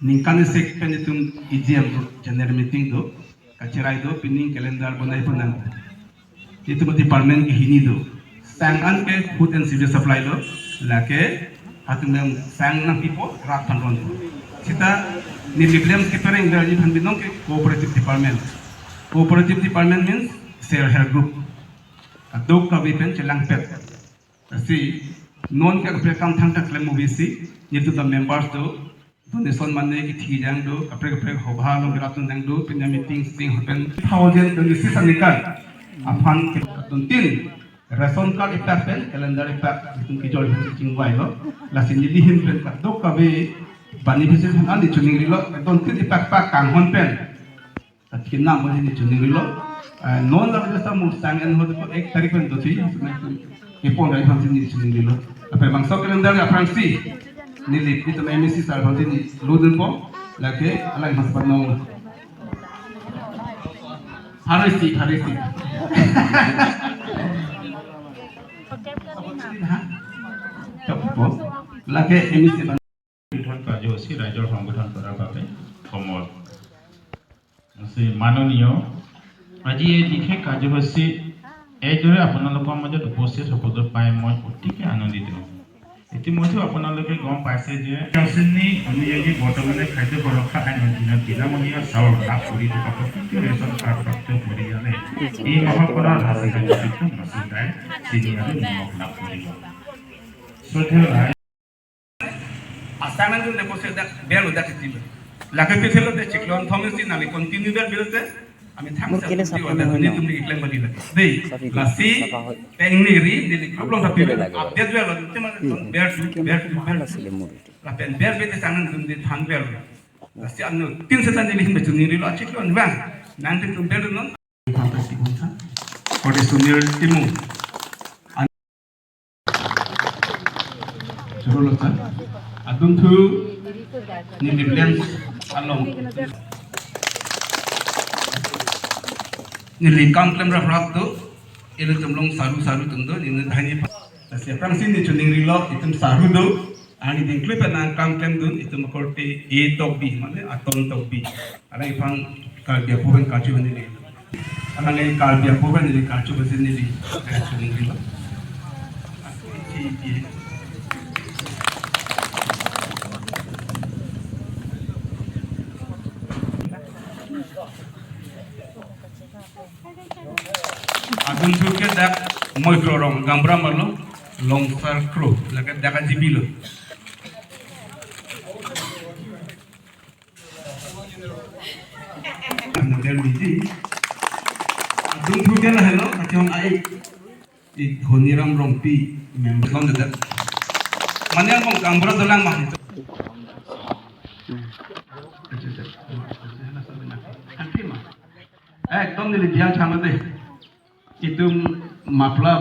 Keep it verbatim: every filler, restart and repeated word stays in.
Ningkan isik pen itum E G M do, general meeting do, kacherai do, pining calendar bonai ponang. Itum department ke hini do. Sang an ke food and civil supply do, lake hatum yang sang nangpipo, rat aphan ronpo. Seta neli blame kepareng dari phan binong ke cooperative department. Cooperative department means self help group. Kadokave pen chelangpet. Lasi non ke kaprek akam thangta klem movie si, nelitum ta members do, donation money kithi jang do, kaprek kaprek hobha along rat atum jang do, pini meeting sing happen. Thousand twenty-six aningkan aphan ke atum tin ration card ipak pen calendar ipak itum kejor itum chingvailo. Lasi neli ahin pen kadokave beneficiary aphan neli choningrilo, don tin ipak pak kanghon pen. Atkinam mo neli choningrilo. Eh, non la jasa mo sang en ho ko ek tarik pen dothui, kepon rai aphan neli choningrilo. Lapen bangso calendar aphrangsi neli itum M A C sir aphan neli lodunpo, lake alai mas panong. Harisi, harisi. Lake M A C pan- সংগঠন কাৰ্যসূচী ৰাইজৰ সংগঠন কৰাৰ বাবে সমল। শ্ৰী মাননীয়, আজি এই বিশেষ কাৰ্যসূচী এইদৰে আপোনালোকৰ মাজত উপস্থিত হ'বলৈ পাই মই অতিকে আনন্দিত। ইতিমধ্যে আপোনালোকে গম পাইছে যে আঁচনি অনুযায়ী বৰ্তমানে খাদ্য সুৰক্ষা আইনৰ অধীনত বিনামূলীয়া চাউল লাভ কৰি থকা প্ৰতিটো ৰেচন কাৰ্ডপ্ৰাপ্ত পৰিয়ালে এই মাহৰ পৰা ৰাচন কাৰ্ডযুক্ত মচুৰ দাইল, চেনি আৰু নিমখ লাভ কৰিব। শ্ৰদ্ধেয় ৰাইজ, Assignment dun deposit dak bel dak itim. Lake ke thelo de chiklon thom si nali continue bel bel te. Ami thang Mur sa kele continue sapa dak noi ni no. Tum ni klem badi dak. Dei, sabi lasi, sapa hoi. Teng ni ri, ni di group long sapi. Kele lage. Update bel bel te ma Hmm. Bel tu, bel tu, bel tu. Sile mur. Lapen bel bel te sang dun di than bel. Lasi anu tin setan ni hin betu ni ri lo chiklon bang. Nang tin tum bel non. Fantastic one, sir. Kode Sunil Timung. Choro lo, sir. Adunthu neli blame along. Neli kam klem rap rap do. Ilitum along saru saru atum do. Neli dhani pa. Lasi aphrangsi neli choningrilo itum saru do. Ani dingklu pen nangkam klemdun itum akorte A tok B, mane aton tok B. Alangphan Karbi apo pen karju bani le. Alangli Karbi apo pen neli karju bani neli. Karju neli lo. Adunthu ke dak Moikrong, gaonbura arlo, Longsar Kro, lake dak a-G B lo. Model D G. Adunthu ke lahelo, kachon ai. I Honiram Rongpi, member lo dak. Mane mo gaonbura dolang ma. Ekdom neli biang chama de. Itum mapla